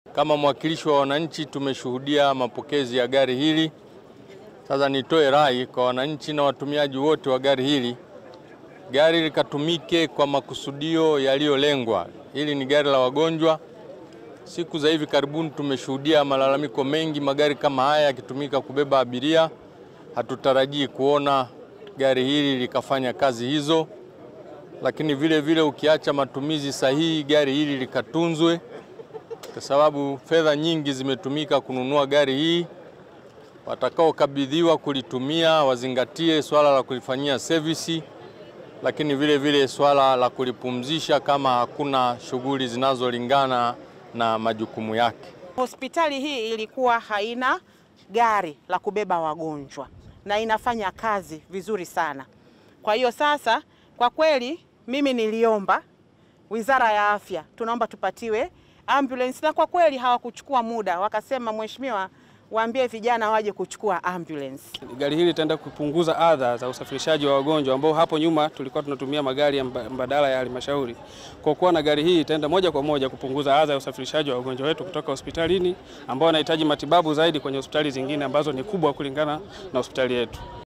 Kama mwakilishi wa wananchi tumeshuhudia mapokezi ya gari hili. Sasa nitoe rai kwa wananchi na watumiaji wote wa gari hili, gari likatumike kwa makusudio yaliyolengwa. Hili ni gari la wagonjwa. Siku za hivi karibuni tumeshuhudia malalamiko mengi, magari kama haya yakitumika kubeba abiria. Hatutarajii kuona gari hili likafanya kazi hizo, lakini vile vile ukiacha matumizi sahihi, gari hili likatunzwe, kwa sababu fedha nyingi zimetumika kununua gari hii. Watakaokabidhiwa kulitumia wazingatie swala la kulifanyia service, lakini vile vile swala la kulipumzisha kama hakuna shughuli zinazolingana na majukumu yake. Hospitali hii ilikuwa haina gari la kubeba wagonjwa na inafanya kazi vizuri sana. Kwa hiyo sasa kwa kweli mimi niliomba Wizara ya Afya, tunaomba tupatiwe ambulance, na kwa kweli hawakuchukua muda, wakasema mheshimiwa, waambie vijana waje kuchukua ambulance. Gari hili litaenda kupunguza adha za usafirishaji wa wagonjwa ambao hapo nyuma tulikuwa tunatumia magari ya mbadala ya halmashauri. Kwa kuwa na gari hii itaenda moja kwa moja kupunguza adha ya usafirishaji wa wagonjwa wetu kutoka hospitalini ambao wanahitaji matibabu zaidi kwenye hospitali zingine ambazo ni kubwa kulingana na hospitali yetu.